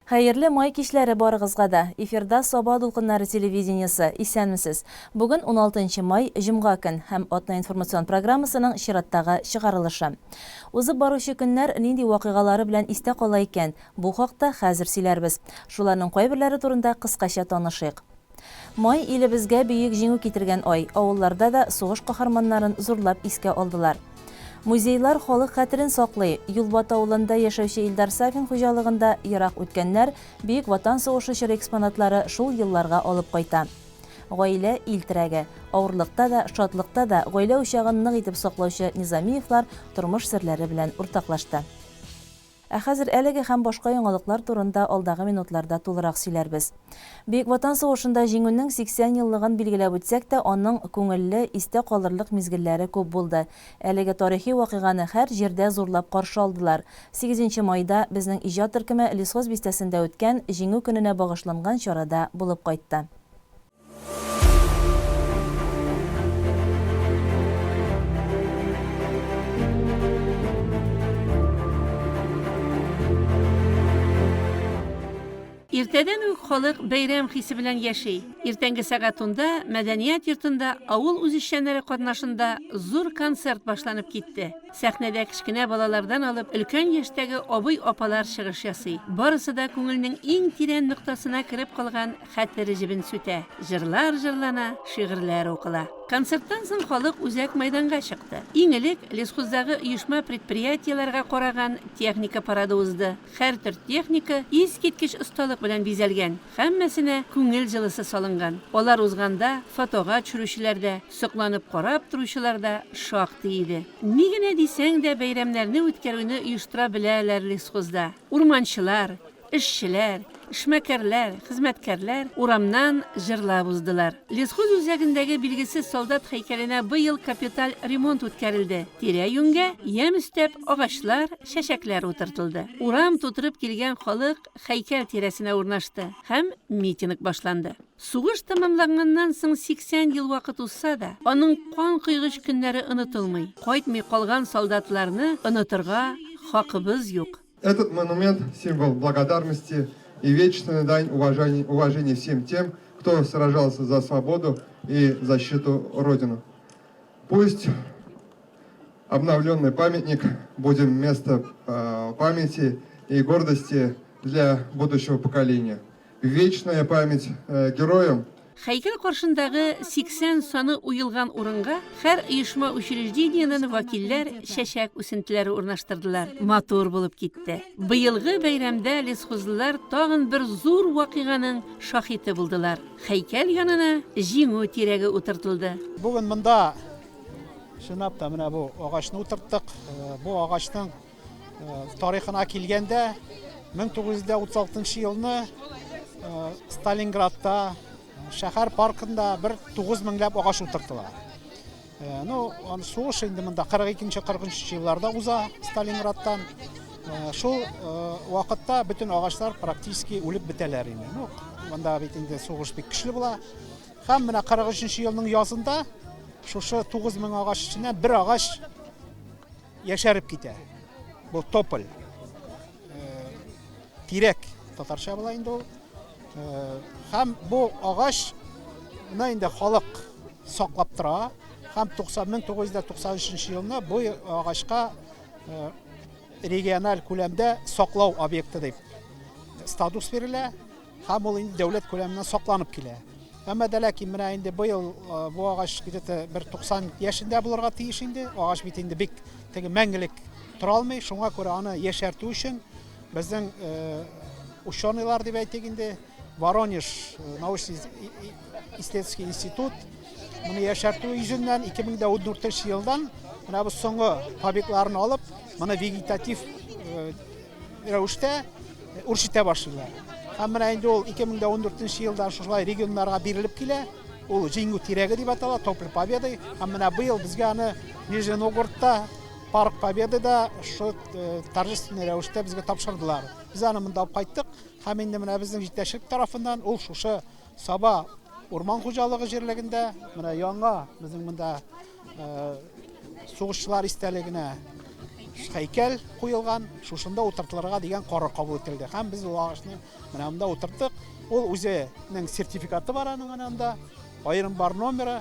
Хәерле май кичләре барыгызга да! Эфирда Саба дулкыннары телевидениесе, исәнмесез! Бүген 16 май, җомга көн һәм атна информацион программасының чираттагы чыгарылышы. Узып баручы көннәр нинди вакыйгалары белән истә кала икән? Бу хакта хәзер сөйләрбез. Шуларның кайберләре турында кыскача танышыйк. Май, илебезгә Бөек Җиңү китергән ай. Авылларда да сугыш каһарманнарын зурлап искә алдылар. Музейлар халык хәтерен саклый. Юлбат авылында яшәүче Илдар Сафин хуҗалыгында ерак үткәннәр, Бөек Ватан сугышы чоры экспонатлары шул елларга алып кайта. Гаилә, ил терәге. Авырлыкта да, шатлыкта да гаилә учагын нык итеп саклаучы Низамиевлар тормыш серләре белән уртаклашты. Ә хәзер әлеге һәм башка яңалыклар турында алдагы минутларда тулырак сөйләрбез. Бөек Ватан сугышында Җиңүнең 80 еллыгын билгеләп үтсәк тә, аның күңелле, истә калырлык мизгелләре күп булды. Әлеге тарихи вакыйганы һәр җирдә зурлап каршы алдылар. Сигезенче майда безнең иҗат төркеме Лесхоз бистәсендә үткән Җиңү көненә багышланган чарада булып кайтты. Иртәдән үк халык бәйрәм хисе белән яши. Иртәнге сәгать унда мәдәният йортында авыл үзешчәннәре катнашында зур концерт башланып китте. Сәхнәдә кечкенә балалардан алып өлкән яшьтәге абый-апалар чыгыш ясый. Барысы да күңелнең иң тирән ноктасына кереп калган Хәтер җебен сүтә. Җырлар җырлана, шигырьләр укыла. Концерттан соң халык үзәк мәйданга чыкты. Иң элек Лесхоздагы оешма-предприятиеләргә караган техника парады узды. Һәр төр техника искиткеч осталык белән бизәлгән, һәммәсенә күңел җылысы салынган. Алар узганда фотога төшерүчеләр дә, сокланып карап торучылар да шактый иде. Ни генә дисәң дә, бәйрәмнәрне үткәрүне оештыра беләләр Лесхозда. Урманчылар, Эшчеләр, эшмәкәрләр, хезмәткәрләр урамнан җырлап уздылар. Лесхоз үзәгендәге билгесез солдат һәйкәленә быел капиталь ремонт үткәрелде, тирә-юньгә ямь өстәп агачлар, чәчәкләр утыртылды. Урам тутырып килгән халык һәйкәл тирәсенә урнашты һәм митинг башланды. Сугыш тәмамланганнан соң 80 ел вакыт узса да, аның канкойгыч көннәре онытылмый. Кайтмый калган солдатларны онытырга хакыбыз юк. Этот монумент – символ благодарности и вечная дань уважения, уважения всем тем, кто сражался за свободу и защиту Родину. Пусть обновленный памятник будет место памяти и гордости для будущего поколения. Вечная память героям! Һәйкәл каршындагы 80 саны уелган урынга һәр оешма-учреждениедән вәкилләр чәчәк үсентеләре урнаштырдылар. Матур булып китте. Быелгы бәйрәмдә лесхозлылар тагын бер зур вакыйганың шаһиты булдылар. Һәйкәл янына Җиңү тирәге утыртылды. Бүген монда чынлап та менә бу агачны утырттык. Бу агачның Тарихына килгәндә, 1936 елны Сталинградта шәһәр паркында бер 9 меңләп агач утыртыла. Ну, сугыш инде монда 42-43 елларда уза Сталинградтан. Шул вакытта бөтен агачлар практически үлеп бетәләр инде. Ну, монда бит инде сугыш бик көчле була. Һәм менә 43 елның язында шушы 9 мең агач эченнән бер агач Яшәреп китә. Бу тополь. Тирәк татарча була инде ул. Һәм бу агач менә инде халык саклап тора. Һәм 1993 елны бу агачка региональ күләмдә саклау объекты дип статус бирелә. Һәм ул инде дәүләт күләменнән сакланып килә. Әмма дә ләкин менә инде быел бу агач где-то бер 90 яшендә булырга тиеш инде. Агач бит инде бик теге мәңгелек тора алмый. Шуңа күрә аны яшәртү өчен безнең ученыйлар дип әйтик инде, Воронеж научный исследовательский институт моны яшәртү йөзеннән 2014 елдан менә бу соңгы побегларын алып, моны вегетатив рәвештә үрчетә башлыйлар. Һәм менә инде ул 2014 елдан шушылай регионнарга бирелеп килә. Ул Җиңү тирәге дип атала, Тополь Победы. Һәм менә быел безгә аны Нижний Новгородта Парк Победыда шул торжественный рәвештә безгә тапшырдылар. Без аны монда алып кайттык. Һәм инде менә безнең җитәкчелек тарафыннан ул шушы Саба урман хуҗалыгы җирлегендә, менә яңа безнең монда сугышчылар истәлегенә. һәйкәл куелган, шушында утыртылырга дигән карар кабул ителде. Һәм без ул агачны менә монда утырттык. Ул үзенең сертификаты бар аның әнә анда, аерым бар номеры.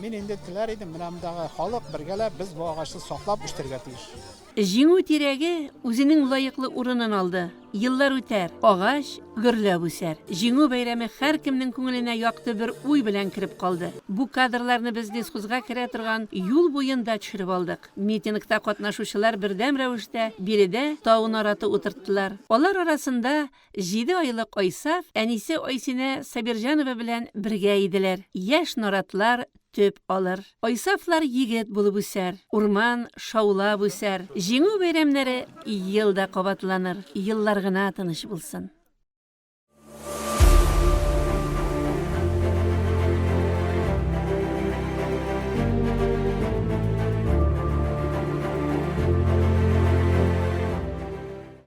Мин инде теләр идем, менә мондагы халык бергәләп без бу агачны саклап үстерергә тиеш. Җиңү тирәге үзенең лаеклы урынын алды. Еллар үтәр, агач гөрләп үсәр. Җиңү бәйрәме һәркемнең күңеленә якты бер уй белән кереп калды. Бу кадрларны без лесхозга керә торган юл буенда төшереп алдык. Митингта катнашучылар бердәм рәвештә биредә тау нараты утырттылар. Алар арасында Җиде айлык Айсаф әнисе Айсинә Сабирҗанова белән бергә иделәр. Яшь наратлар төп алыр. Айсафлар егет булып үсәр. Урман шаулап үсәр. Җиңү бәйрәмнәре ел да кабатланыр. Еллар гына тыныч булсын.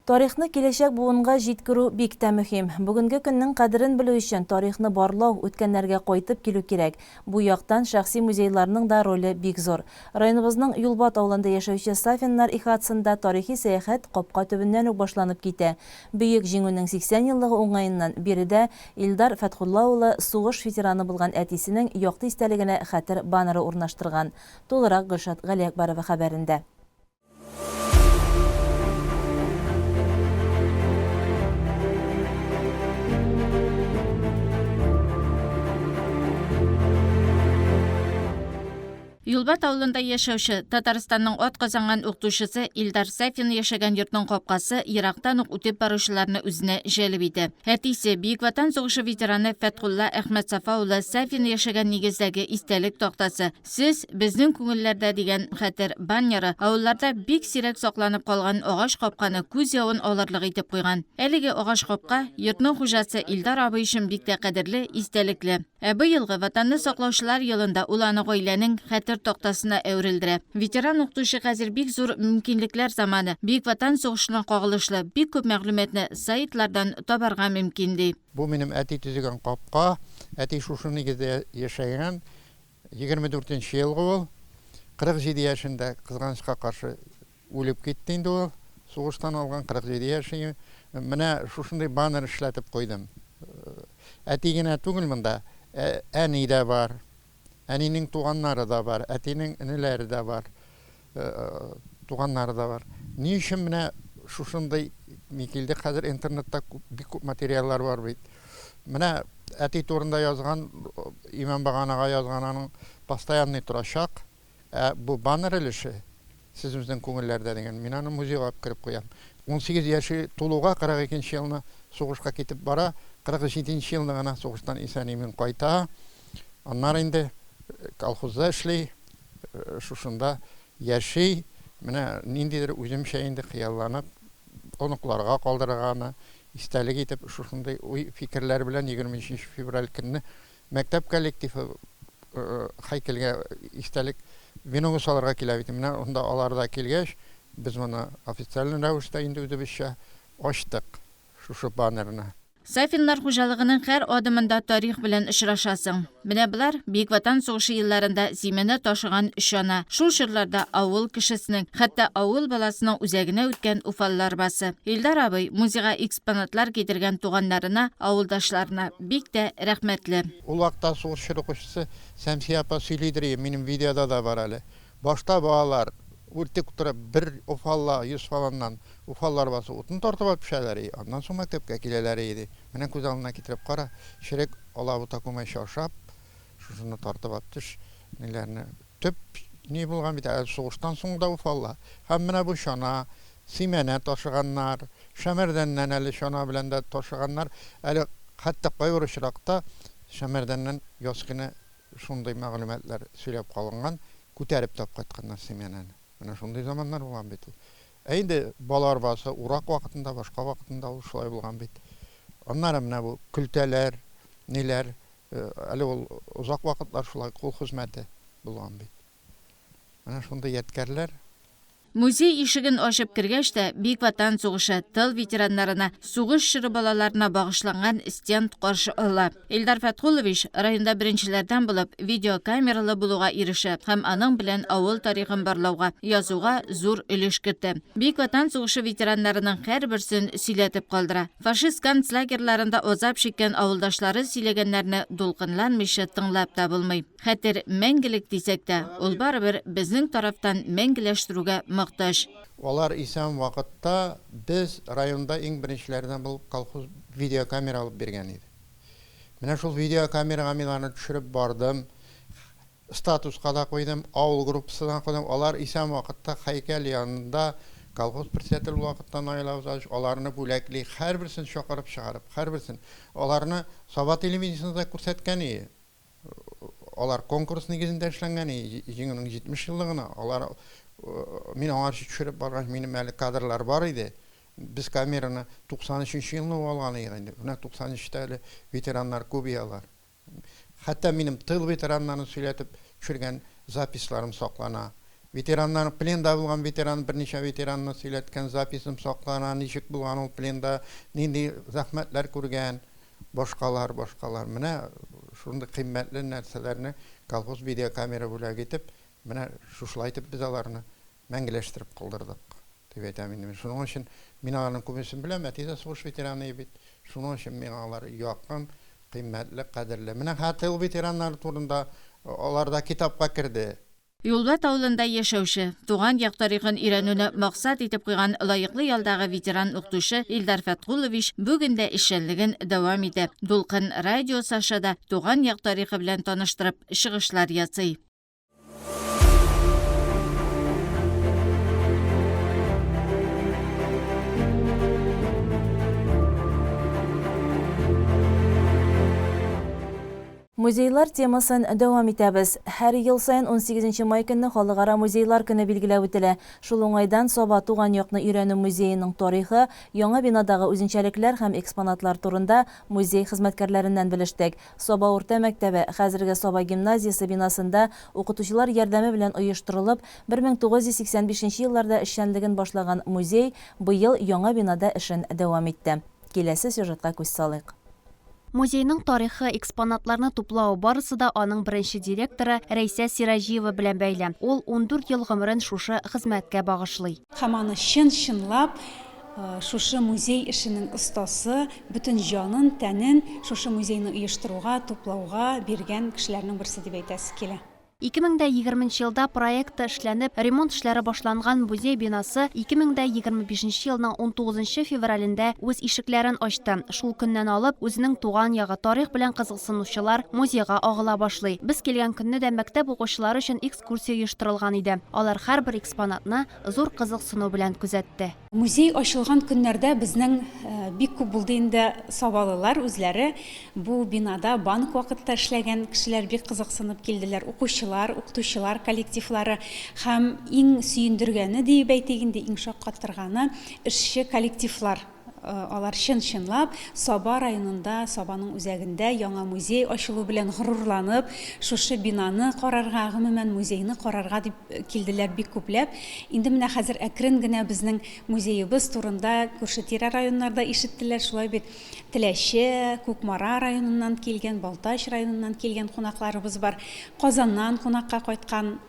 Тарихны киләчәк буынга җиткерү бик тә мөһим. Бүгенге көннең кадерен белү өчен тарихны барлау, үткәннәргә кайтып килү кирәк. Бу яктан шәхси музейларның да роле бик зур. Районыбызның Юлбат авылында яшәүче Сафиннар ихатасында тарихи сәяхәт капка төбеннән үк башланып китә. Бөек Җиңүнең 80 еллыгы уңаеннан биредә Илдар Фәтхулла улы сугыш ветераны булган әтисенең якты истәлегенә хәтер баннеры урнаштырган. Тулырак Гөлшат Галиәкбәрова хәбәрендә. Юлбат авылында яшәүче Татарстанның атказанган укытучысы Илдар Сафин яшәгән йортның капкасы ерактан ук үтеп баручыларны үзенә җәлеп итә. Әтисе, Бөек Ватан сугышы ветераны Фәтхулла Әхмәтсафа улы Сафин яшәгән нигездәге истәлек тактасы Сез, безнең күңелләрдә дигән хәтер баннеры авылларда бик сирәк сакланып калган агач капканы күз явын алырлык итеп куйган. Әлеге агач капка йортның хуҗасы Илдар абый өчен бик тә кадерле, истәлекле. Ә быелгы Ватанны саклаучылар елында ул аны гаиләнең хәтер тактасына әверелдерә. Ветеран укытучы хәзер бик зур мөмкинлекләр заманы, Бөек Ватан сугышына кагылышлы бик күп мәгълүматны сайтлардан табарга мөмкин, ди. Бу минем әти төзегән капка. Әти шушы нигездә яшәгән. 24 нче елгы ул. 47 яшендә, кызганычка каршы, үлеп китте инде ул. Сугыштан алган 47 яше. Менә шушындый баннер эшләтеп куйдым. Әти генә түгел монда, әни дә бар. Әнинең туганнары да бар, әтинең энеләре дә бар. Туганнары да бар. Ни өчен менә шушындый ни килде? Хәзер интернетта бик күп материаллар бар бит. Менә әти турында язган, имән баганага язган аның постоянный торачак. Ә бу баннер өлеше сез безнең күңелләрдә дигән. Мин аны музейга алып кереп куям. 18 яше тулуга 42 нче елны сугышка китеп бара, 47 нче елны гына сугыштан исән-имин кайта. Аннары инде колхозда эшли. Шушында яши. Менә ниндидер үземчә инде хыялланып, оныкларга калдырырга аны истәлек итеп, шушындый уй-фикерләр белән 23 февраль көнне мәктәп коллективы һәйкәлгә истәлек веногы салырга килә бит. Менә анда алар да килгәч, без моны официаль рәвештә инде үзебезчә ачтык. Шушы баннерны. Сафиннар хуҗалыгының һәр адымында тарих белән очрашасың. Менә болар, Бөек Ватан сугышы елларында зимәнә ташыган чана, шул чорларда авыл кешесенең, хәтта авыл баласының үзәгенә үткән уфалла арбасы. Илдар абый музейга экспонатлар китергән туганнарына, авылдашларына бик тә рәхмәтле. Ул вакытта сугыш чоры укучысы Сәмсия апа сөйлидер иде, минем видеода да бар әле. Башта балалар үртек утырып бер уфалла, 100 фаланнан уфалла арбасы утын тартып алып төшәләр и, аннан соң мәктәпкә киләләр иде. Менә күз алдына китереп кара, черек алабута күмәче ашап, шушыны тартып алып төш, ниләрне. Төп ни булган бит, әле сугыштан соң да уфалла. Һәм менә бу чана, симәнә ташыганнар, Шәмәрдәннән әле чана белән дә ташыганнар. Әле хәтта кайбер очракта Шәмәрдәннән яз көне Шундый мәгълүматлар сөйләп калынган, күтәреп тә алып кайтканнар семьянаны. Менә шундый заманнар булган бит ул. Ә инде бала арбасы урак вакытында, башка вакытында ул шулай булган бит. Аннары менә бу көлтәләр, ниләр, әле ул озак вакытлар шулай кул хезмәте булган бит. Менә шундый ядкәрләр. Музей ишеген ачып кергәч тә, Бөек Ватан сугышы, тыл ветераннарына, сугыш чоры балаларына багышланган стенд каршы ала. Илдар Фәтхуллович районда беренчеләрдән булып видеокамералы булуга ирешә һәм аның белән авыл тарихын барлауга, язуга зур өлеш кертә. Бөек Ватан сугышы ветераннарының һәрберсен сөйләтеп калдыра. Фашист концлагерьларында азап чиккән авылдашлары сөйләгәннәрне дулкынланмыйча тыңлап та булмый. Хәтер мәңгелек дисәк тә, ул барыбер безнең тарафтан мәңгеләштерүгә мохтаҗ. Алар исән вакытта без районда иң беренчеләрдән булып колхоз видеокамера алып биргән иде. Менә шул видеокамерага мин аны төшереп бардым, статуска да куйдым, авыл группасына куйдым. Алар исән вакытта һәйкәл янында колхоз председателе вакытта Наил Абзалович аларны бүләкли, һәрберсен чакырып чыгарып, һәрберсен. Аларны Саба телевидениесендә күрсәткән иде. Алар конкурс нигезендә эшләнгән, Җиңүнең 70 еллыгына. Алар мин аңарчы төшереп баргач, минем әле кадрлар бар иде. Без камераны 93 елны ук алган идек инде. Менә 93-тә әле ветераннар күп иде алар. Хәтта минем тыл ветераннарын сөйләтеп төшергән записьларым саклана. Ветераннар, пленда булган ветеран, берничә ветеранны сөйләткән записем саклана, ничек булган ул пленда, нинди зәхмәтләр күргән. Башкалар, башкалар. Менә шундый кыйммәтле нәрсәләрне колхоз видеокамера бүләк итеп, менә шушылай итеп без аларны мәңгеләштереп калдырдык, дип әйтәм инде мин. Шуның өчен мин аларның күбесен беләм, әти дә сугыш ветераны бит. Шуның өчен миңа алар якын, кыйммәтле, кадерле. Менә хәзер тыл ветераннары турында алар да китапка керде. Юлбат авылында яшәүче, туган як тарихын өйрәнүне максат итеп куйган лаеклы ялдагы ветеран укытучы Илдар Фәткуллович бүген дә эшчәнлеген дәвам итә, Дулкын радиосы аша да туган як тарихы белән таныштырып чыгышлар ясый. Музейлар темасын дәвам итәбез. Һәр ел саен 18 май көнне Халыкара музейлар көне билгеләп үтелә. Шул уңайдан Саба туган якны өйрәнү музееның тарихы, яңа бинадагы үзенчәлекләр һәм экспонатлар турында музей хезмәткәрләреннән белештек. Саба урта мәктәбе, хәзерге Саба гимназиясе бинасында укытучылар ярдәме белән оештырылып, 1985 елларда эшчәнлеген башлаган музей быел яңа бинада эшен дәвам итте. Киләсе сюжетка күз салыйк. Музейның тарихы, экспонатларны туплау, барысы да аның беренче директоры Рәйсә Сираҗиева белән бәйле. Ул 14 ел гомерен шушы хезмәткә багышлый. Һәм аны чын-чынлап шушы музей эшенең остасы, бөтен җанын, тәнен шушы музейны оештыруга, туплауга биргән кешеләрнең берсе дип әйтәсе килә. 2020 нче елда проекты эшләнеп, ремонт эшләре башланган музей бинасы 2025 нче елның 19 нчы февралендә үз ишекләрен ачты. Шул көннән алып, үзенең туган ягы, тарих белән кызыксынучылар музейга агыла башлый. Без килгән көнне дә мәктәп укучылары өчен экскурсия оештырылган иде. Алар һәрбер экспонатны зур кызыксыну белән күзәтте. Музей ачылган көннәрдә безнең бик күп булды инде сабалылар үзләре. Бу бинада банк вакытта эшләгән кешеләр бик кызыксынып килделәр, укучылар, укытучылар коллективлары һәм иң сөендергәне диеп әйтик инде, иң шаккаттырганы, эшче коллективлар. Алар чын-чынлап Саба районында, Сабаның үзәгендә яңа музей ачылу белән горурланып, шушы бинаны карарга, гомумән, музейны карарга дип килделәр бик күпләп. Инде менә хәзер әкрен генә безнең музеебыз турында күрше-тирә районнарда ишеттеләр, шулай бит Теләче, Кукмара районыннан килгән, Балтач районыннан килгән кунакларыбыз бар. Казаннан кунакка кайткан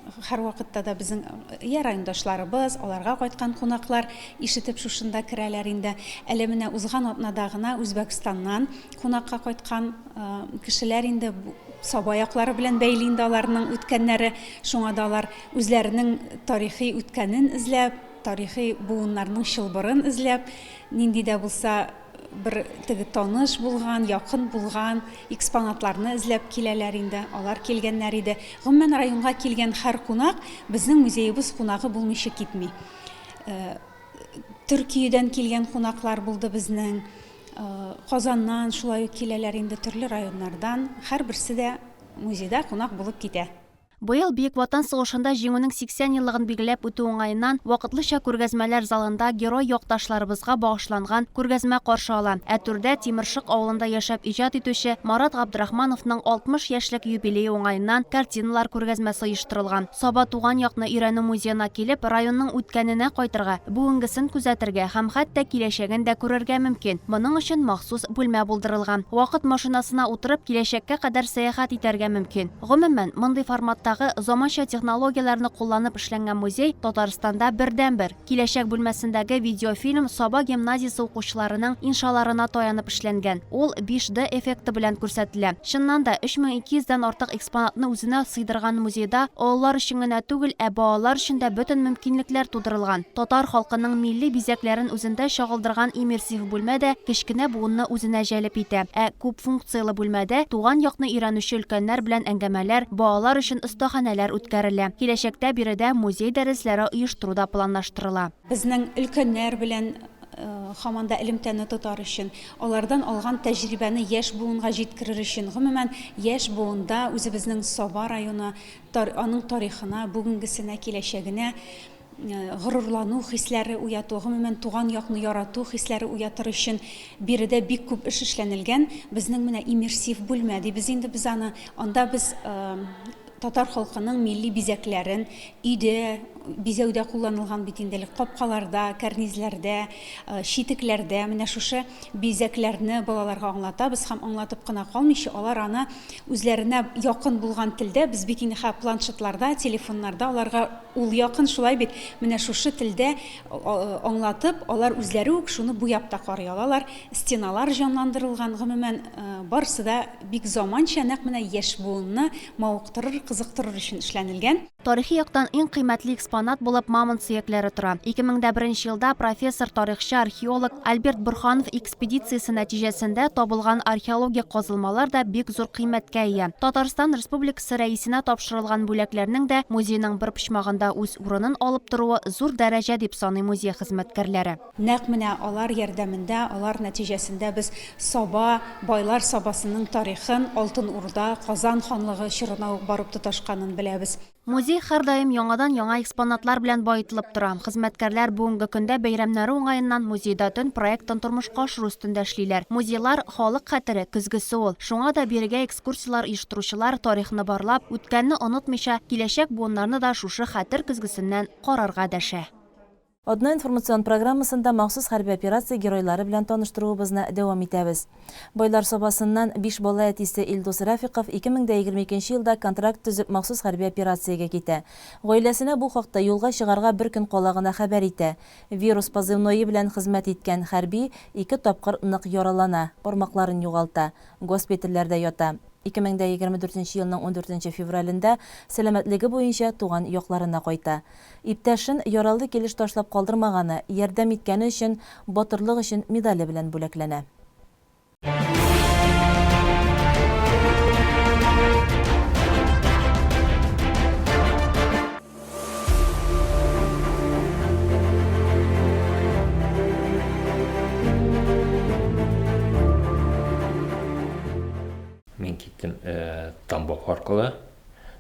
Һәрвакытта да безнең я райондашларыбыз, аларга кайткан кунаклар ишетеп шушында керәләр инде. Әле менә узган атнада гына Үзбәкстаннан кунакка кайткан кешеләр инде Саба яклары белән бәйле инде аларның үткәннәре. Шуңа да алар үзләренең тарихи үткәнен эзләп, тарихи буыннарның чылбырын эзләп, нинди дә булса бер теге таныш булган, якын булган экспонатларны эзләп киләләр инде, алар килгәннәр иде. Гомумән, районга килгән һәр кунак безнең музеебыз кунагы булмыйча китми. Төркиядән килгән кунаклар булды безнең, Казаннан шулай ук киләләр инде, төрле районнардан. Һәрберсе дә музейда кунак булып китә. Быел Бөек Ватан сугышында Җиңүнең 80 еллыгын билгеләп үтү уңаеннан вакытлыча күргәзмәләр залында герой якташларыбызга багышланган күргәзмә каршы ала. Ә түрдә Тимершык авылында яшәп иҗат итүче Марат Габдрахмановның 60 яшьлек юбилее уңаеннан картиналар күргәзмәсе оештырылган. Саба туган якны өйрәнү музеена килеп, районның үткәненә кайтырга, бүгенгесен күзәтергә һәм хәтта киләчәген дә күрергә мөмкин. Моның өчен махсус бүлмә булдырылган. Вакыт машинасына утырып, киләчәккә кадәр сәяхәт итәргә мөмкин. Гомумән, мондый форматтагы, заманча технологияләрне кулланып эшләнгән музей Татарстанда бердәнбер. Киләчәк бүлмәсендәге видеофильм Саба гимназиясе укучыларының иншаларына таянып эшләнгән. Ул 5D эффекты белән күрсәтелә. Чыннан да, 3200 дән артык экспонатны үзенә сыйдырган музейда олылар өчен генә түгел, ә балалар өчен дә бөтен мөмкинлекләр тудырылган. Татар халкының милли бизәкләрен үзендә чагылдырган иммерсив бүлмә дә кечкенә буынны үзенә җәлеп итә. Ә күпфункцияле бүлмәдә туган якны өйрәнүче өлкәннәр белән әңгәмәләр, балалар өчен остаханәләр үткәрелә. Киләчәктә биредә музей дәресләре оештыру да планлаштырыла. Безнең өлкәннәр белән һаман да элемтәне тотар өчен, алардан алган тәҗрибәне яшь буынга җиткерер өчен, гомумән, яшь буында үзебезнең Саба районы, аның тарихына, бүгенгесенә, киләчәгенә горурлану хисләре уяту, гомумән, туган якны ярату хисләре уятыр өчен биредә бик күп эш эшләнелгән. Безнең менә иммерсив бүлмә дибез инде без аны. Анда без татар халкының милли бизәкләрен өйдә бизәүдә кулланылган бит инде элек капкаларда, кәрнизләрдә, читекләрдә менә шушы бизәкләрне балаларга аңлатабыз һәм аңлатып кына калмыйча, алар аны үзләренә якын булган телдә, без бит инде хәзер планшетларда, телефоннарда аларга Ул якын, шулай бит? Менә шушы телдә аңлатып, алар үзләре үк шуны буяп та карый алалар. Стеналар җанландырылган, гомумән, барысы да бик заманча, нәкъ менә яшь буынны мавыктырыр, кызыктырыр өчен эшләнелгән. Тарихи яктан иң кыйммәтле экспонат булып мамонт сөякләре тора. 2001 елда профессор, тарихчы, археолог Альберт Борһанов экспедициясе нәтиҗәсендә табылган археологик казылмалар да бик зур кыйммәткә ия. Татарстан Республикасы Рәисенә тапшырылган бүләкләрнең дә музейның бер почмагында үз урынын алып торуы зур дәрәҗә, дип саный музей хезмәткәрләре. Нәкъ менә алар ярдәмендә, алар нәтиҗәсендә без Саба, Байлар Сабасының тарихын Алтын Урда, Казан ханлыгы чорына ук барып тоташканын беләбез. Музей һәрдаим яңадан-яңа экспонатлар белән баетылып тора. Хезмәткәрләр бүгенге көндә бәйрәмнәре уңаеннан Музейда төн проектын тормышка ашыру өстендә эшлиләр. Музейлар, халык хәтере, көзгесе ул. Шуңа да бирегә Экскурсияләр оештыручылар тарихны барлап, үткәнне онытмыйча, киләчәк буыннарны да шушы хәтер көзгесеннән карарга дәшә. Одно информацион программасында махсус хәрби операция геройлары белән таныштыруыбызны дәвам итәбез. Байлар Сабасыннан биш бала әтисе Илдус Рафиков 2022 елда контракт төзеп махсус хәрби операциягә китә. Гаиләсенә бу хакта юлга чыгарга бер көн кала гына хәбәр итә. Вирус позывное белән хезмәт иткән хәрби ике тапкыр нык яралана, бармакларын югалта. Госпитальләрдә ята. 2024 елның ундүртенче февралендә сәламәтлеге буенча туган якларына кайта. Иптәшен яралы килеш ташлап калдырмаганы, ярдәм иткәне өчен Батырлык өчен медале белән бүләкләнә. Мин киттем Тамбов аркылы.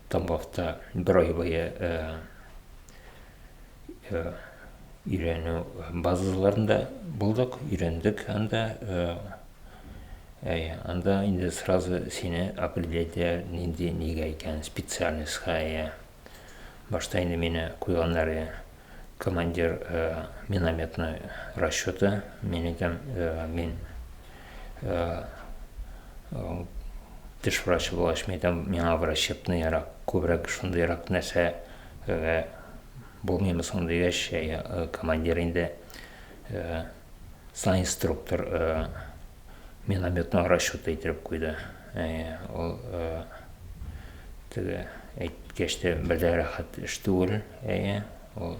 Тамбовта бер ай буе өйрәнү базаларында булдык, өйрәндек анда. Әйе, анда инде сразу сине определять итәләр, нинди нигә икән, специальностька, әйе. Башта инде мине куйганнар командир минометный расчеты. Мин әйтәм, мин теш врачы булгач, мин әйтәм, миңа врачебныйрак, күбрәк шундыйрак нәрсә булмыймы соң дигәч, командир инде санинструктор минометного расчета иттереп куйды. Ул теге әйткәч тә бер дә рәхәт эш түгел. Әйе, ул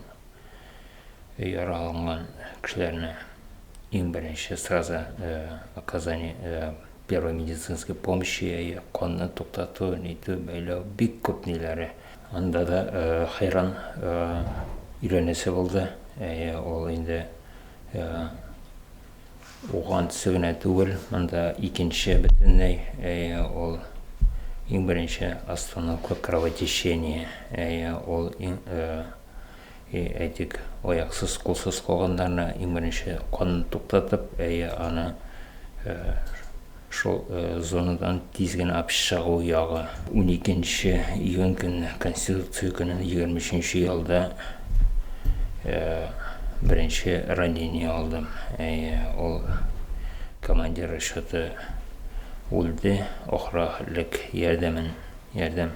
яраланган кешеләрне иң беренче сразу оказание первой медицинской помощи, әйе, канны туктату, нитү, бәйләү, бик күп ниләре. Анда да хәйран өйрәнәсе булды. Әйе, ул инде Уган төсе генә түгел, монда икенче бөтенләй, ул Иң беренче остановка кровотечение, әйе, ул иң, әйтик, аяксыз, кулсыз калганнарны иң беренче канны туктатып, әйе, аны шул зонадан тиз генә алып чыгу ягы. Уникенче июнь көнне, Конституция көнен, 23 елда беренче ранение алдым. Әйе, ул командир расчеты үлде, ахыры ярдәмен, ярдәм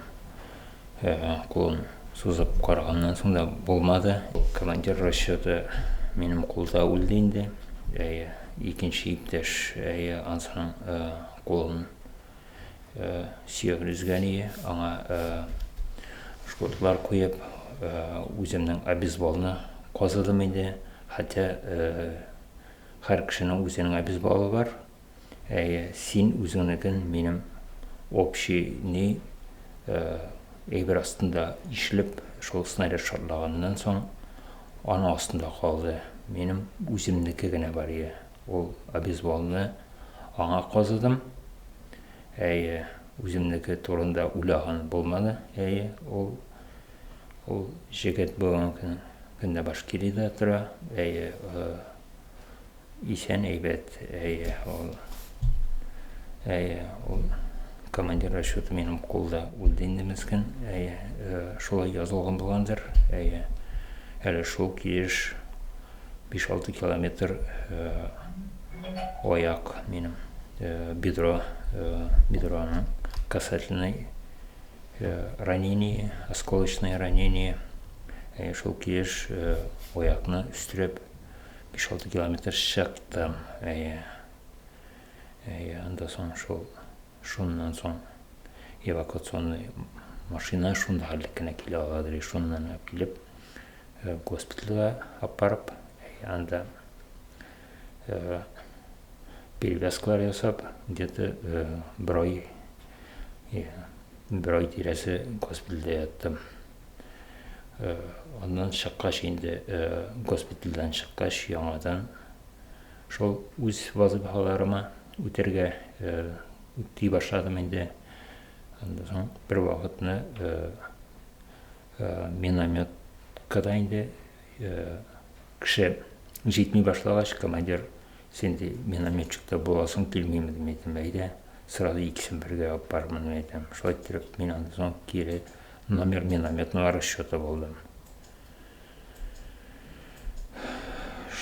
кулын сузып караганнан соң да булмады. Командир расчеты минем кулда үлде инде. Әйе, икенче иптәш, әйе, ансының кулын сөяген өзгән ие, аңа жгутлар куеп, үземнең обезболны казыдым инде. Хотя һәр кешенең үзенең обезболы бар. Әйе, син үзеңнекен минем общий ни әйбер астында ишелеп, шул снаряд шартлаганнан соң аның астында калды. Минем үземнеке генә бар ие. Ул обезболны аңа казыдым. Әйе, үземнеке турында уйлаган булмады. Әйе, ул ул җегет бүгенге көндә Башкириядә тора. Әйе, исән әйбәт. Әйе, ул әйе, ул командир расчеты минем кулда үлде инде мескен. Әйе, шулай язылган булгандыр. Әйе, әле шул килеш 5-6 километр аяк минем бедро, бедроның касательный ранение, осколочное ранение. Шул килеш аякны өстерәп 5-6 километр чыктым. Әйе. Әйе, анда соң шул шуннан соң эвакуационный машина шунда хәллек кенә килә аладыр. Шуннан килеп госпитальгә алып барып, анда перевязкалар ясап, где-то бер ай бер ай тирәсе госпитальдә яттым. Аннан чыккач инде, госпитальдән чыккач, яңадан шул үз вазыйфаларыма үтәргә үти башладым инде. Аннан соң бер вакытны минометка да инде кеше җитми башлагач, командир: «Син, ди, минометчикта буласың килмиме?» – дип әйтәм. «Әйдә, сразу икесен бергә алып барырмын», – дип әйтәм. Шулай иттереп, мин аннан соң кире номер минометного расчета булдым.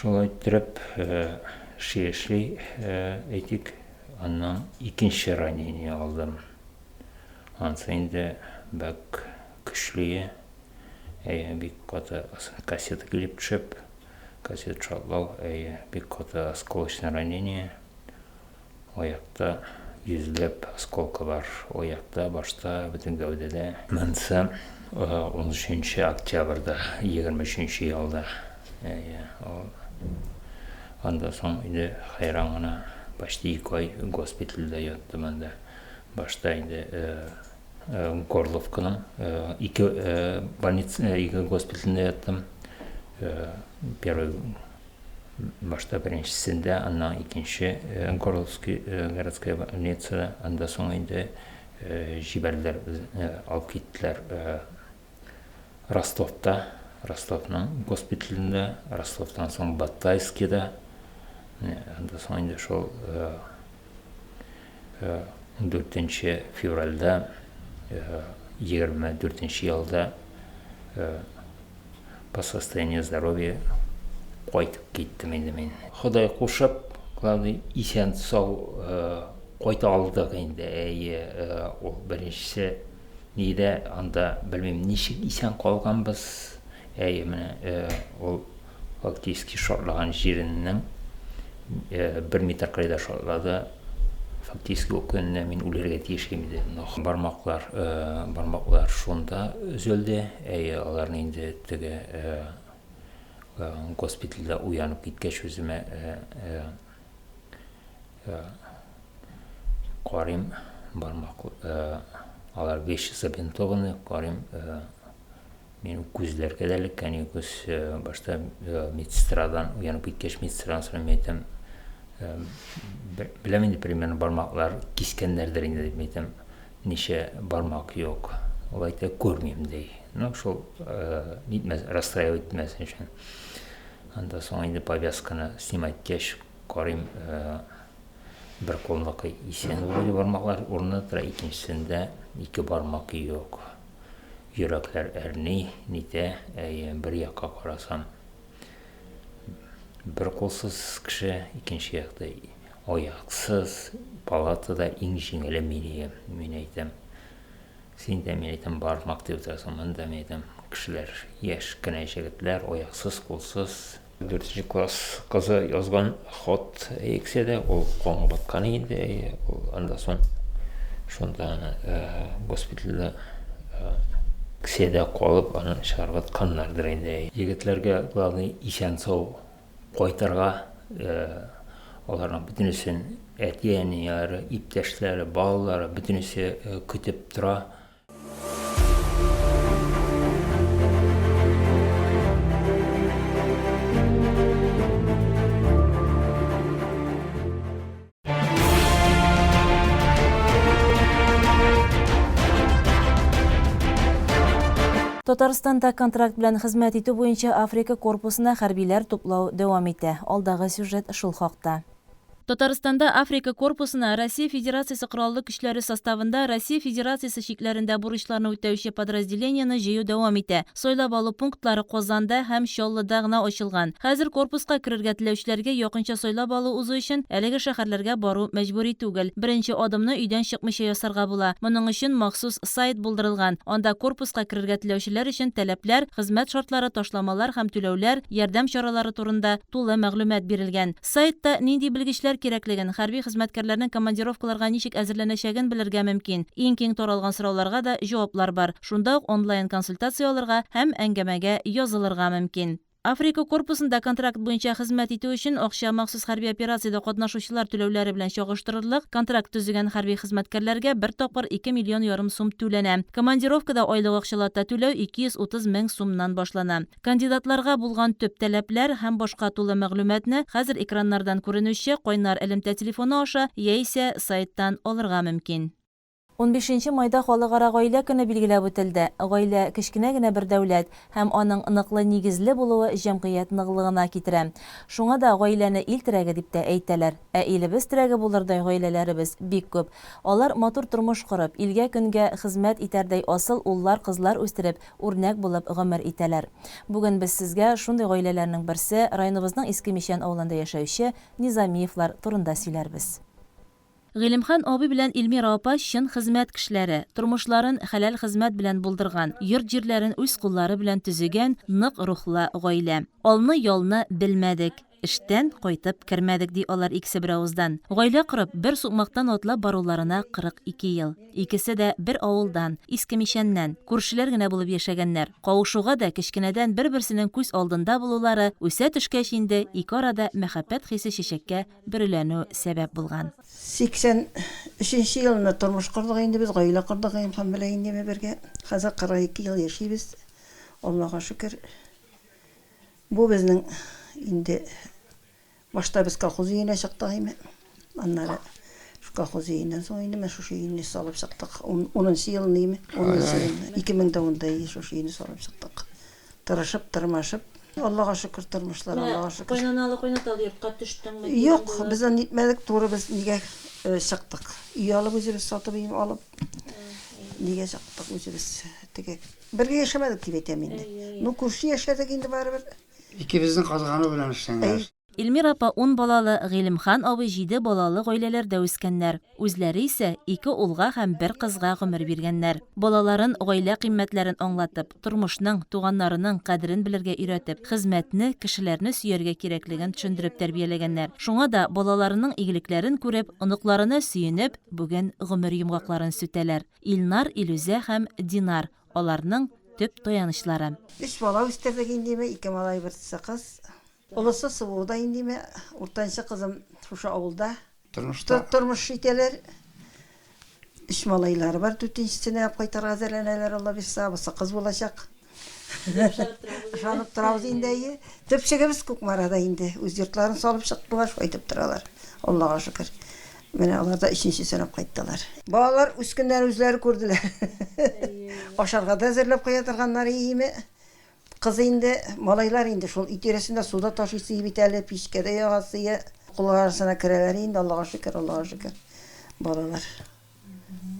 Шулай иттереп, эшли эшли, әйтик, аннан икенче ранение алдым. Анысы инде бик көчле, әйе, бик каты кассета килеп төшеп, кассета шартлау, әйе, бик каты осколочное ранение. Аякта йөзләп осколка бар. Аякта, башта, бөтен гәүдәдә. Монысы 13 октябрьдә, 23 елда. Әйе, ул анда соң инде хәйран гына почти 2 ай госпитальдә яттым анда. Башта инде Горловканың ике больница, ике госпитальдә яттым. Первый башта беренчесендә, аннан икенче Горловский городская больницада, анда соң инде җибәрделәр, алып киттеләр Ростовта, Ростовның госпиталендә, Ростовтан соң Батайскида, анда соң инде шул 14 февральдә 24 елда по состоянию здоровья кайтып киттем инде мин. Ходай кушып, главный, исән сау кайта алдык инде. Әйе, ул беренчесе нидә анда белмим ничек исән калганбыз. Әйе, менә ул фактически шартлаган җиреннән бер метр кырыйда шартлады. Фактически ул көнне мин үләргә тиеш идем. Но бармаклар, бармаклар шунда өзелде. Әйе, аларны инде теге госпитальдә уянып киткәч үземә карыйм, бармак алар вещи забинтованы, карыйм, минем күзләргә дә эләккән күз. Башта медсестрадан уянып киткәч, медсестрадан сорыйм, мин әйтәм, беләм инде примерно бармаклар кискәннәрдер инде дип әйтәм. Ничә бармак юк. Ул әйтә, күрмим, ди. Ну, шул нитмәс, расстраивать итмәсен өчен. Анда соң инде повязканы снимать иткәч, карыйм, бер кулныкы исән вроде бармаклар урынында тора, икенчесендә ике бармак юк. Йөрәкләр әрни, нитә, әйе, бер якка карасам, бер кулсыз кеше, икенче якта аяксыз, палатада иң җиңеле мин идем, мин әйтәм. Син дә, мин әйтәм, бармак дип утырасың, монда, мин әйтәм, кешеләр яшь кенә җегетләр, аяксыз, кулсыз. Дүртенче класс кызы язган хат әйтсә дә, ул канга баткан инде, ул анда соң шунда аны госпитальдә кесәдә калып, аны чыгарып атканнардыр инде. Егетләргә, главный, исән-сау кайтырга, аларның бөтенесен әти-әниләре, иптәшләре, балалары, бөтенесе көтеп тора. Татарстанда контракт белән хезмәт итү буенча Африка корпусына хәрбиләр туплау дәвам итә. Алдагы сюжет шул хакта. Татарстанда Африка корпусына Россия Федерациясе Кораллы Көчләре составында Россия Федерациясе чикләрендә бурычларны үтәүче подразделениене җыю дәвам итә. Сайлап алу пунктлары Казанда һәм Чаллыда гына ачылган. Хәзер корпуска керергә теләүчеләргә якынча сайлап алу узу өчен әлеге шәһәрләргә бару мәҗбүри түгел. Беренче адымны өйдән чыкмыйча ясарга була. Моның өчен махсус сайт булдырылган. Анда корпуска керергә теләүчеләр өчен таләпләр, хезмәт шартлары, ташламалар һәм түләүләр, ярдәм чаралары турында тулы мәгълүмат бирелгән. Сайтта нинди белгечләр кирәклеген, хәрби хезмәткәрләрнең командировкаларга ничек әзерләнәчәген белергә мөмкин. Иң киң таралган сорауларга да җаваплар бар. Шунда ук онлайн-консультация алырга һәм әңгәмәгә язылырга мөмкин. Африка корпусында контракт буенча хезмәт итү өчен акча махсус хәрби операциядә катнашучылар түләүләре белән чагыштырырлык, контракт төзегән хәрби хезмәткәрләргә бер тапкыр 2 миллион ярым сум түләнә. Командировкада айлык акчалата түләү 230 мең сумнан башлана. Кандидатларга булган төп таләпләр һәм башка тулы мәгълүматны хәзер экраннардан күренүче кайнар элемтә телефоны аша яисә сайттан алырга мөмкин. Унбишенче майда Халыкара гаилә көне билгеләп үтелде. Гаилә, кечкенә генә бер дәүләт, һәм аның ныклы нигезле булуы җәмгыять ныклыгына китерә. Шуңа да гаиләне ил терәге дип тә әйтәләр. Ә илебез терәге булырдай гаиләләребез бик күп. Алар матур тормыш корып, илгә-көнгә хезмәт итәрдәй асыл уллар-кызлар үстереп, үрнәк булып гомер итәләр. Бүген без сезгә шундый гаиләләрнең берсе, районыбызның Иске Мичән авылында яшәүче Низамиевлар турында сөйләрбез. Гыйлемхан абый белән Эльмира апа чын хезмәт кешеләре, тормышларын хәләл хезмәт белән булдырган, йорт-җирләрен үз куллары белән төзегән нык рухлы гаилә. Алны-ялны белмәдек. Эштән кайтып кермәдек, ди алар икесе беравыздан. Гаилә корып, бер сукмактан атлап баруларына 42 ел. Икесе дә бер авылдан, Иске Мичәннән. Күршеләр генә булып яшәгәннәр. Кавышуга да кечкенәдән бер-берсенең күз алдында булулары, үсә төшкәч инде ике арада мәхәббәт хисе чәчәккә бөреләнү сәбәп булган. 83 нче елны тормыш кордык инде без, гаилә кордык Гыйлемхан белән инде бергә. Хәзер 42 ел яшибез, Аллага шөкер. Бу безнең инде башта без колхоз өенә чыктык име. Аннары шу колхоз өеннән соң инде менә шушы өйне салып чыктык. Унынчы елны име? Унынчы елны. 2010-да шушы өйне салып чыктык. Тырышып, тырмашып. Аллага шөкер, тормышлар, Аллага шөкер. Кайнаналы, кайнаталы йортка төштеңме? Юк, без аны нитмәдек, туры без нигә чыктык. Өй алып үзебез сатып өй алып. Нигә чыктык үзебез теге. Бергә яшәмәдек дип әйтәм инде. Ну, күрше яшәдек инде барыбер. Икебезнең казгану белән эшләнгән эш. Эльмира апа ун балалы, Гыйлемхан абый җиде балалы гаиләләрдә үскәннәр. Үзләре исә ике улга һәм бер кызга гомер биргәннәр. Балаларын гаилә кыйммәтләрен аңлатып, тормышның, туганнарының кадерен белергә өйрәтеп, хезмәтне, кешеләрне сөяргә кирәклеген төшендереп тәрбияләгәннәр. Шуңа да балаларының игелекләрен күреп, оныкларына сөенеп, бүген гомер йомгакларын сүтәләр. Илнар, Илүзә һәм Динар, аларның төп таянычлары. Өч бала үстердек индеме, ике малай, берсе кыз. Олысы СВОда индеме, уртанчы кызым шушы авылда. Тормышта. Тормыш итәләр. Өч малайлары бар, дүртенчесенә алып кайтырга әзерләнәләр, Алла бирса, бусы кыз булачак. Ышанып торабыз инде, әйе. Төпчегебез Кукмарада инде. Үз йортларын салып чыктылар, шулай итеп торалар. Аллага шөкер. Менә алар да өченчесен алып кайттылар. Балалар үз көннәрен үзләре күрделәр. Ашарга да әзерләп куя торганнар иеме. Кыз инде, малайлар инде шул өй тирәсендә су да ташыйсы бит әле, пичкә дә ягасы. Кул арасына керәләр инде, Аллага шөкер, Аллага шөкер. Балалар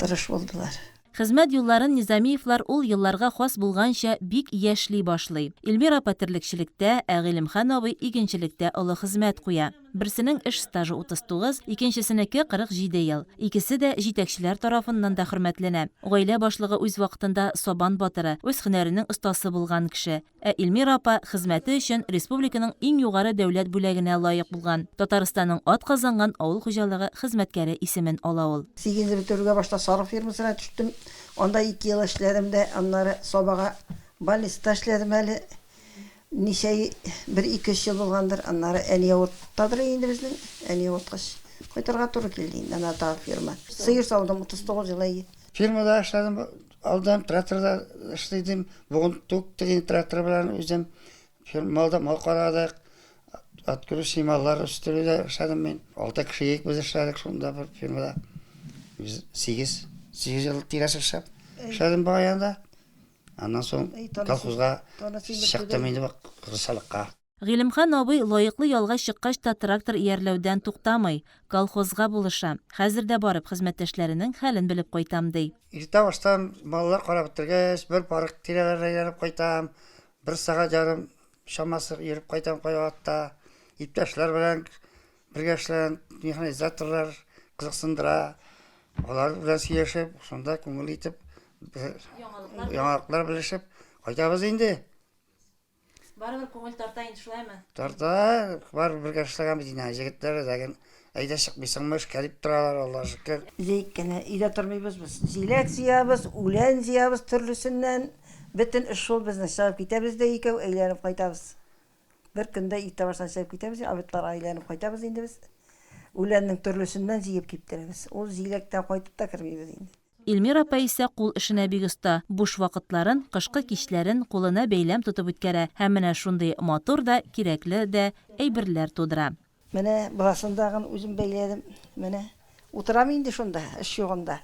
тырыш булдылар. Хезмәт юлларын Низамиевлар ул елларга хас булганча бик яшьли башлый. Эльмира апа терлекчелектә, ә Гыйлемхан абый игенчелектә олы хезмәт куя. Берсенең эш стажы 39, икенчесенеке 47 ел. Икесе дә җитәкчеләр тарафыннан да хөрмәтләнә. Гаилә башлыгы үз вакытында сабан батыры, үз һөнәренең остасы булган кеше. Ә Эльмира апа хезмәте өчен республиканың иң югары дәүләт бүләгенә лаек булган, Татарстанның атказанган авыл хуҗалыгы хезмәткәре исемен ала ул. Сигезне бетерүгә башта сарык фермасына төштем. Анда ике ел эшләдем дә, аннары Сабага больницада эшләдем әле. Ничә, бер ике-өч ел булгандыр. Аннары әни авырттадыр инде безнең. Әни авырткач, кайтырга туры килде инде, аннары тагы ферма. Сыер саудым 39 ел, әйе. Фермада эшләдем, Алдан тракторда эшли идем, бүген түк тегин трактор белән үзем малда мал карадык. Открытый маллар үстерүдә эшләдем мин. Алты кеше идек без эшләдек шунда бер фирмада. Без 8, 8 ел тирәсе эшләп эшләдем баянда. Аннан соң колхозга чыктым инде кырсалыкка. Гыйлемхан абый лаеклы ялга чыккач та трактор иярләүдән туктамый, колхозга булыша. Хәзер дә барып, хезмәттәшләренең хәлен белеп кайтам, ди. Иртә баштан балалар карап бетергәч, бер парк тирәләрен әйләнеп кайтам. Бер сәгать ярым чамасы йөреп кайтам кайвакытта. Иптәшләр белән бергә эшләгән механизаторлар кызыксындыра. Алар белән сөйләшеп, шунда күңел итеп, яңалыклар белешеп кайтабыз инде. Барыбер күңел тарта инде, шулаймы? Тарта, барыбер бергә эшләгәнбез инде, җегетләр ләкин әйдә чыкмыйсыңмы эшкә дип торалар, Аллага шөкер. Җәй көне өйдә тормыйбыз без. Җиләк җыябыз, үлән җыябыз төрлесеннән. Бөтен эш шул безнең. Чыгып китәбез дә икәү, әйләнеп кайтабыз. Бер көндә иртә баштан чыгып китәбез, обедларга әйләнеп кайтабыз инде без. Үләннең төрлесеннән җыеп киптерәбез. Ул җиләктән кайтып та кермибез инде. Эльмира апа исә кул эшенә бик оста. Буш вакытларын, кышкы кичләрен кулына бәйләм тотып үткәрә һәм менә шундый матур да, кирәкле дә әйберләр тудыра. Менә буласын тагын үзем бәйләдем. Менә утырам инде шунда, эш югында.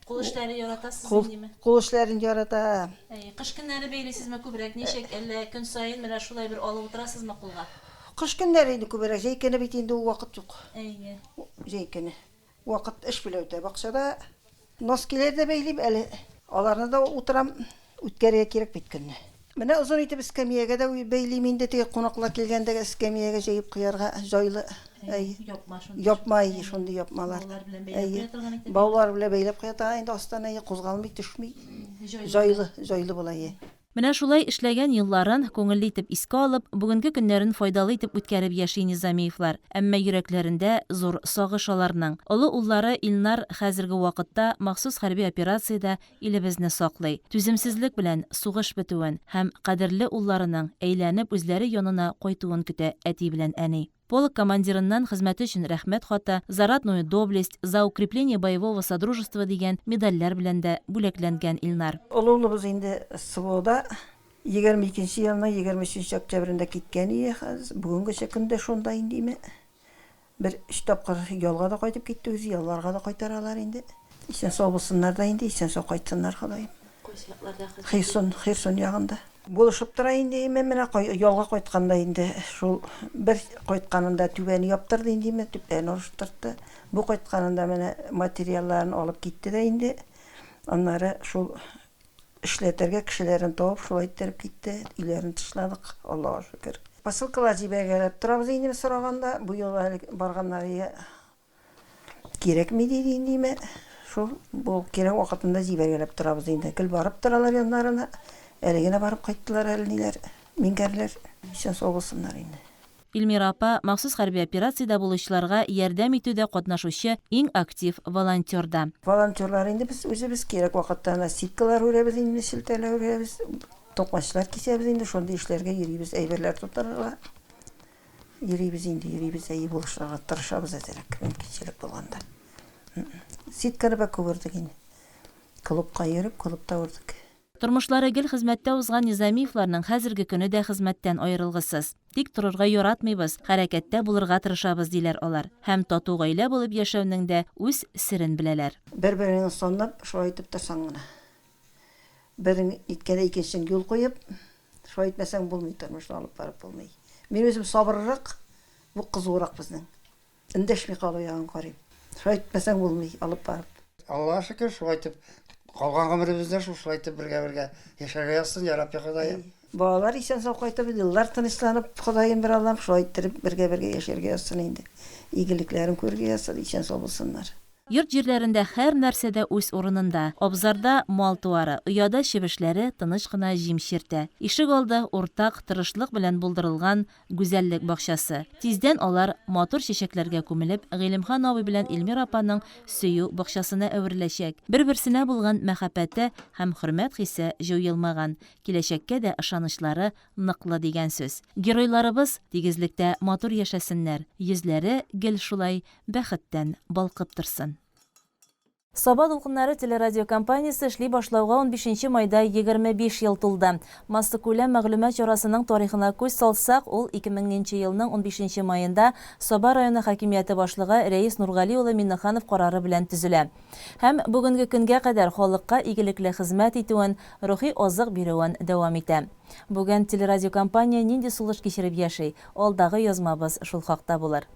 Кул эшләре яратасыз индеме? Кул эшләрен яратам. Әйе. Кыш көннәре бәйлисезме күбрәк? Ничек, әллә көн саен менә шулай бер алып утырасызмы кулга? Кыш көннәре инде күбрәк. Җәй көне бит инде ул вакыт юк. Әйе. Җәй көне. Вакыт эш белән үтә. Бакчада носкиләр дә бәйлим әле. Аларны да утырам. Үткәрергә кирәк бит көнне. Менә озын итеп эскәмиягә дә бәйлим инде, теге кунаклар килгәндә эскәмиягә җәеп куярга җайлы. Әй. Япма шундый. Япма, әйе, шундый япмалар. Баулар белән бәйләп куя торган итеп. Баулар белән бәйләп куя торган инде астан, әйе, кузгалмый, төшми. Җайлы, җайлы була, әйе. Менә шулай эшләгән елларын күңелле итеп искә алып, бүгенге көннәрен файдалы итеп үткәреп яши Низамиевлар. Әмма йөрәкләрендә зур сагыш аларның. Олы уллары Илнар хәзерге вакытта махсус хәрби операциядә илебезне саклый. Түземсезлек белән сугыш бетүен һәм кадерле улларының әйләнеп үзләре янына кайтуын көтә әти белән әни. Полк командирыннан хезмәте өчен Рәхмәт хаты, За ратную доблесть, За укрепление боевого содружества дигән медальләр белән дә бүләкләнгән Илнар. Олы улыбыз инде СВОда, 22 нче елның 23 нче октябрендә киткән ие, хәз бүгенгечә көн дә шунда инде име. Бер өч тапкыр ялга да кайтып китте үзе, ялларга да кайтаралар инде. Исән-сау булсыннар да инде, исән-сау кайтсыннар, Ходаем. Кайсы якларда хезмәт? Херсон, Херсон ягында. Булышып тора инде, име, менә ялга кайтканда инде шул бер кайтканында түбәне яптырды инде, име, төпләрен алыштыртты. Бу кайтканында менә материалларын алып китте дә инде. Аннары шул эшләтергә кешеләрен табып, шулай иттереп китте. Өйләрен тышладык, Аллага шөкер. Посылкалар җибәргәләп торабыз инде сораганда. Бу юлы әле барганнары Кирәкми диде инде имә. Шул бу кирәк вакытында җибәргәләп торабыз инде. Гел барып торалар яннарына. Әле генә барып кайттылар әле ниләр, миңгәрләр. Исән-сау булсыннар инде. Эльмира апа, махсус хәрби операциядә булучыларга ярдәм итүдә катнашучы иң актив волонтер да. Волонтерлар инде без үзебез, кирәк вакытта әнә сеткалар үрәбез инде, челтәрләр үрәбез, токмачлар кисәбез инде, шундый эшләргә йөрибез, әйберләр тутырырга. Йөрибез инде, йөрибез, әйе, булышырга тырышабыз әзрәк, мөмкинчелек булганда. Сетканы бик күп үрдек инде. Клубка йөреп, клубта үрдек. Тормышлары гел хезмәттә узган Низамиевларның хәзерге көне дә хезмәттән аерылгысыз. Тик торырга яратмыйбыз, хәрәкәттә булырга тырышабыз, диләр алар. Һәм тату гаилә булып яшәүнең дә үз серен беләләр. Бер-береңне санлап, шулай итеп торсаң гына. Берең ниткәндә икенчесен юл куеп, шулай итмәсәң булмый, тормышны алып барып булмый. Мин үзем сабыррак, бу кызуырак безнең. Эндәшми калу ягын карыйм. Шулай итмәсәң булмый, алып барып. Аллага шөкер, шулай итеп калган гомеребездә шушылай итеп бергә-бергә яшәргә язсын, я Рабби Ходаем. Балалар исән-сау кайтып, еллар тынычланып, Ходаем бер Аллам, шулай иттереп бергә-бергә яшәргә язсын инде. Игелекләрен күрергә язсын, исән-сау булсыннар. Йорт-җирләрендә һәр нәрсә дә үз урынында. Абзарда мал-туары, ояда чебешләре тыныч кына җим чиртә. Ишек алды, уртак тырышлык белән булдырылган гүзәллек бакчасы. Тиздән алар, матур чәчәкләргә күмелеп, Гыйлемхан абый белән Эльмира апаның сөю бакчасына әвереләчәк. Бер-берсенә булган мәхәббәте һәм хөрмәт хисе җуелмаган, киләчәккә дә ышанычлары ныклы дигән сүз. Геройларыбыз тигезлектә матур яшәсеннәр, йөзләре гел шулай бәхеттән балкып торсын. Саба дулкыннары телерадиокомпаниясе эшли башлауга унбишенче майда 25 ел тулды. Массакүләм мәгълүмат чарасының тарихына күз салсак, ул 2000 нче елның унбишенче маенда Саба районы хакимияте башлыгы Рәис Нургали улы Миннеханов карары белән төзелә. Һәм бүгенге көнгә кадәр халыкка игелекле хезмәт итүен, рухи азык бирүен дәвам итә. Бүген телерадиокомпания нинди сулыш кичереп яши, алдагы язмабыз шул хакта булыр.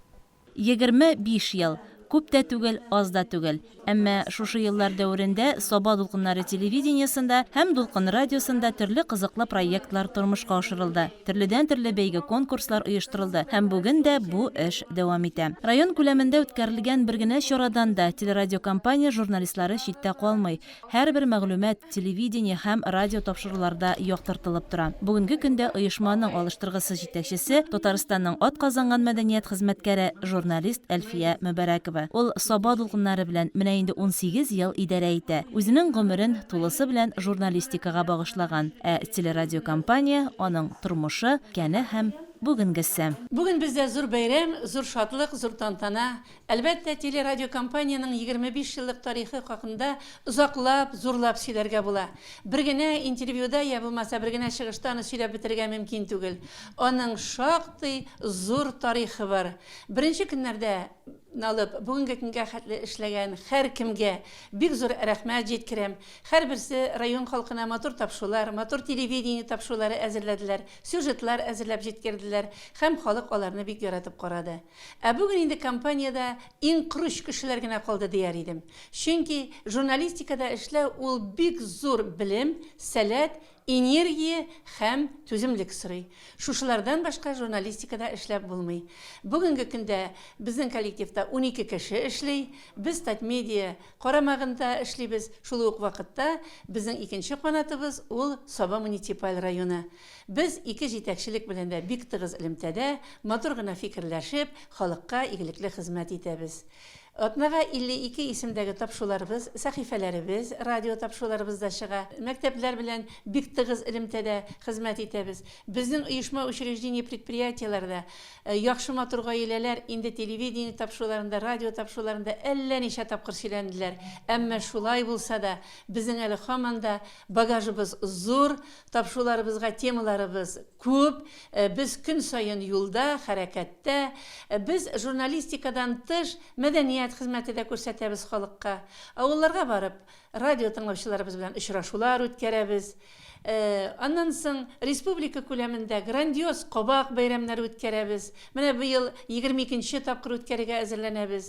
25 ел, күп тә түгел, аз да түгел. Әмма шушы еллар дәверендә Саба дулкыннары телевидениесендә һәм Дулкын радиосында төрле кызыклы проектлар тормышка ашырылды, төрледән-төрле бәйге-конкурслар оештырылды һәм бүген дә бу эш дәвам итә. Район күләмендә үткәрелгән бер генә чарадан да телерадиокомпания журналистлары читтә калмый, Һәрбер мәгълүмат телевидение һәм радиотапшыруларда яктыртылып тора. Бүгенге көндә оешманың алыштыргысыз җитәкчесе, Татарстанның атказанган мәдәният хезмәткәре, журналист Әлфия Мөбарәкова. Ул Саба дулкыннары белән менә инде 18 ел идарә итә. Үзенең гомерен тулысы белән журналистикага багышлаган. Ә телерадиокомпания, аның тормышы, үткәне һәм бүгенгесе. Бүген бездә зур бәйрәм, зур шатлык, зур тантана. Әлбәттә, телерадиокомпаниянең 25 еллык тарихы хакында озаклап, зурлап сөйләргә була. Бер генә интервьюда я булмаса бер генә чыгышта аны сөйләп бетерергә мөмкин түгел. Аның шактый зур тарихы бар. Беренче көннәрдә алып бүгенге көнгә хәтле эшләгән һәркемгә бик зур рәхмәт җиткерәм. Һәрберсе район халкына матур тапшулар, матур телевидение тапшулары әзерләделәр, сюжетлар әзерләп җиткерделәр һәм халык аларны бик яратып карады. Ә бүген инде компаниядә иң корыч кешеләр генә калды дияр идем. Чөнки журналистикада эшләү ул бик зур белем, сәләт, энергия һәм түземлек сорый. Шушылардан башка журналистикада эшләп булмый. Бүгенге көндә безнең коллективта 12 кеше эшли. Без Татмедиа карамагында эшлибез. Шул ук вакытта безнең икенче канатыбыз ул Саба муниципаль районы. Без ике җитәкчелек белән дә бик тыгыз элемтәдә, матур гына фикерләшеп, халыкка игелекле хезмәт итәбез. Атнага 52 исемдәге тапшуларыбыз, сәхифәләребез, радио тапшуларыбыз да чыга. Мәктәпләр белән бик тыгыз элемтәдә хезмәт итәбез. Безнең оешма, учреждение, предприятиеләрдә яхшы матур гаиләләр инде телевидение тапшуларында, радио тапшуларында әллә ничә тапкыр сөйләнделәр. Әмма шулай булса да, безнең әле һаман да багажыбыз зур, Тапшыруларыбызга темаларыбыз күп, без көн саен юлда, хәрәкәттә. Без журналистикадан тыш мәдәният хезмәте дә күрсәтәбез халыкка. Авылларга барып, радио тыңлаучыларыбыз белән очрашулар үткәрәбез. Аннан соң республика күләмендә грандиоз кабак бәйрәмнәре үткәрәбез. Менә быел 22 нче тапкыр үткәрергә әзерләнәбез.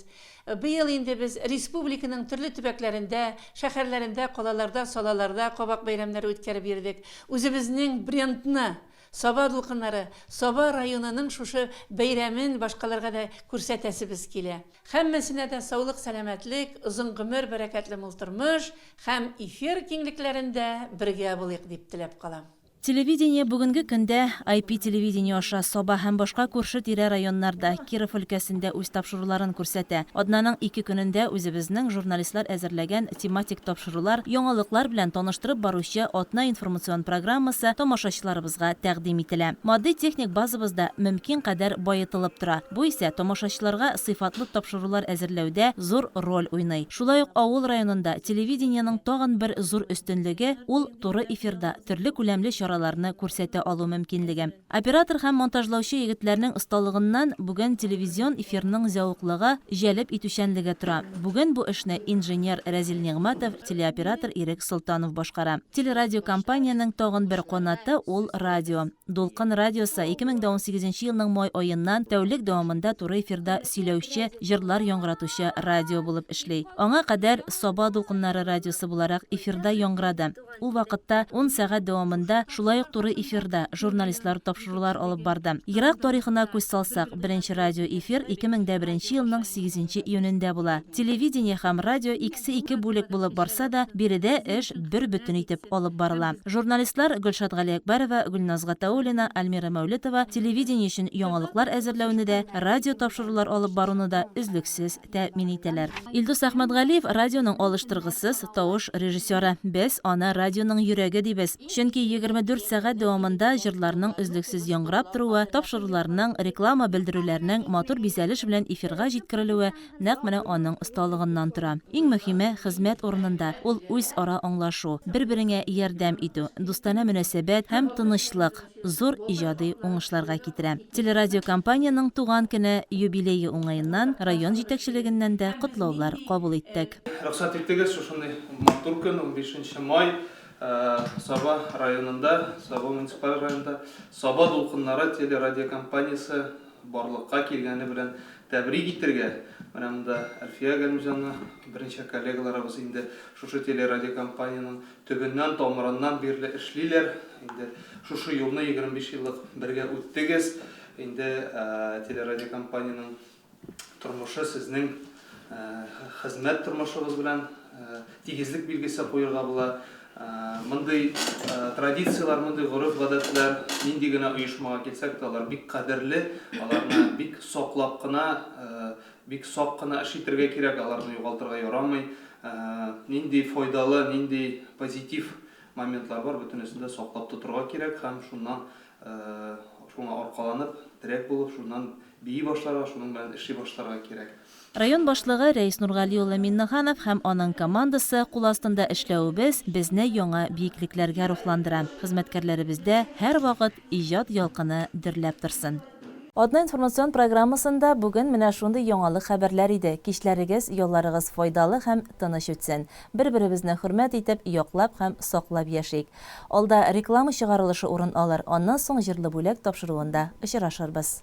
Быел инде без республиканың төрле төбәкләрендә, шәһәрләрендә, калаларда, салаларда кабак бәйрәмнәре үткәреп йөрдек. Үзебезнең брендны, Саба дулкыннары, Саба районының шушы бәйрәмен башкаларга да күрсәтәсебез килә. Һәммәсенә дә саулык-сәламәтлек, озын гомер, бәрәкәтле мул тормыш һәм эфир киңлекләрендә бергә булыйк дип теләп калам. Телевидение бүгенге көндә IP-телевидение аша Саба һәм башка күрше-тирә районнарда, Киров өлкәсендә үз тапшыруларын күрсәтә. Атнаның ике көнендә үзебезнең журналистлар әзерләгән тематик тапшырулар, яңалыклар белән таныштырып баручы Атна информацион программасы тамашачыларыбызга тәкъдим ителә. Матди-техник базабыз да мөмкин кадәр баетылып тора. Бу исә тамашачыларга сыйфатлы тапшырулар әзерләүдә зур роль уйный. Шулай ук авыл районында телевидениенең тагын бер зур өстенлеге, ул туры эфирда төрле күләмле чараларны күрсәтә алу мөмкинлеге. Оператор һәм монтажлаучы егетләрнең осталыгыннан бүген телевизион эфирның зәвыклыгы, җәлеп итүчәнлеге тора. Бүген бу эшне инженер Рәзил Нигъмәтов, телеоператор Ирек Солтанов башкара. Телерадиокомпаниянең тагын бер канаты ул, радио. Дулкын радиосы 2018 елның май аеннан тәүлек дәвамында туры эфирда сөйләүче, җырлар яңгыратучы радио булып эшли. Аңа кадәр Саба дулкыннары радиосы буларак эфирда яңгырады. Ул вакытта ун сәгать дәвамында шулай ук туры эфирда журналистлар тапшырулар алып барды. Ерак тарихына күз салсак, беренче радиоэфир 2001 елның сигезенче июнендә була. Телевидение һәм радио икесе ике бүлек булып барса да, биредә эш бер бөтен итеп алып барыла. Журналистлар Гөлшат Галиәкбәрова, Гөлназ Гатауллина, Альмира Мәүлетова телевидение өчен яңалыклар әзерләүне дә, радио тапшырулар алып баруны да өзлексез тәэмин итәләр. Илдус Әхмәтгалиев, радионың алыштыргысыз тавыш режиссеры. Без аны радионың йөрәге дибез. Чөнки 24 сәгать дәвамында җырларның өзлексез яңгырап торуы, тапшыруларның, реклама белдерүләрнең матур бизәлеш белән эфирга җиткерелүе нәкъ менә аның осталыгыннан тора. Иң мөһиме, хезмәт урынында ул үзара аңлашу, бер-береңә ярдәм итү, дустанә мөнәсәбәт һәм тынычлык зур иҗади уңышларга китерә. Телерадиокомпаниянең туган көне юбилее уңаеннан район җитәкчелегеннән дә котлаулар кабул иттек. Рөхсәт итегез, шушындый матур көн, унбишенче май, Саба районында, Саба муниципаль районында Саба дулкыннары телерадиокомпаниясе барлыкка килгәне белән тәбрик итергә. Менә монда Әлфия Галимҗанны, берничә коллегаларыбыз инде шушы телерадиокомпаниянең төбеннән, тамырыннан бирле эшлиләр. Инде шушы юлны 25 еллык бергә үттегез. Инде телерадиокомпаниянең тормышы сезнең хезмәт тормышыгыз белән тигезлек билгесе куерга була. Мондый традицияләр, мондый гореф-гадәтләр нинди генә оешмага килсәк тә, алар бик кадерле, аларны бик саклап кына, бик сак кына эш итәргә кирәк, аларны югалтырга ярамый. Нинди файдалы, нинди позитив моментлар бар, бөтенесен дә саклап тотырга кирәк һәм шуннан шуңа аркаланып, терәк булып, шуннан бии башларга, шуның белән эшли башларга кирәк. Район башлыгы Рәис Нургали улы Миннеханов һәм аның командасы кул астында эшләвебез безне яңа биеклекләргә рухландыра, хезмәткәрләребездә һәрвакыт иҗат ялкыны дөрләп торсын. Атна информацион программасында бүген менә шундый яңалык хәбәрләр иде. Кичләрегез, ялларыгыз файдалы һәм тыныч үтсен. Бер-беребезне хөрмәт итеп, яклап һәм саклап яшик. Алда реклама чыгарылышы урын алыр, аннан соң Җырлы бүләк тапшыруында очрашырбыз.